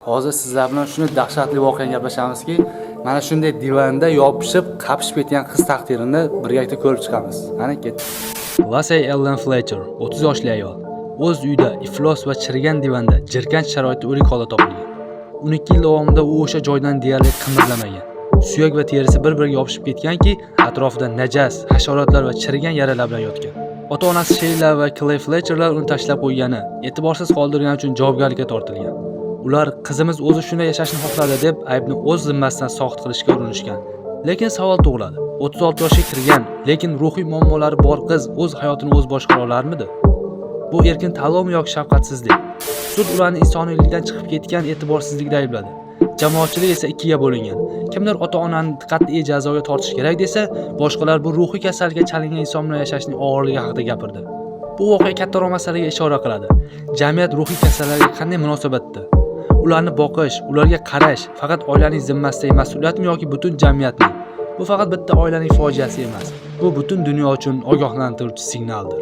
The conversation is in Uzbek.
Hozir sizlar bilan shuni dahshatli voqeani gaplashamizki, mana shunday divanda yopishib, qapishib ketgan qiz taqdirini birgalikda ko'rib chiqamiz. Qani, ketdik. Lasey Ellen Fletcher, 30 yoshli ayol, o'z uyida iflos va chirigan divanda jirkanch sharoitda o'lik holda topilgan. 12 yil davomida u o'sha joydan deyarli qimirlamagan. Suyak va terisi bir-biriga yopishib ketganki, atrofida najas, hasharotlar va chirigan yaralar bilan yotgan. Ota-onasi Sheyla va Clay Fletcherlar uni tashlab qo'ygani, e'tiborsiz qoldirgani uchun javobgarlikka tortilgan. Ular qizimiz o'zi shunday yashashni xohladi deb aybni o'z zimmasidan soqit qilishga urinishgan. Lekin savol tug'iladi. 36 yoshga kirgan, lekin ruhiy muammolari bor qiz o'z hayotini o'zi boshqara olarmidi? Bu erkin tanlovmi yoki shafqatsizlik? Sud ularni insoniylikdan chiqib ketgan e'tiborsizlikda aybladi. Jamoatchilik esa ikkiga bo'lingan. Kimdir ota-onani qat'iy jazoga tortish kerak desa, boshqalar bu ruhiy kasallikka chalingan inson bilan yashashning og'irligi haqida gapirdi. Bu voqea kattaroq masalaga ishora qiladi. Jamiyat ruhiy kasallarga qanday munosabatda? Ularni boqish, ularga qarash faqat oilaning zimmasidagi mas'uliyatmi yoki butun jamiyatning? Bu faqat bitta oilaning fojiasi emas. Bu butun dunyo uchun ogohlantiruvchi signaldir.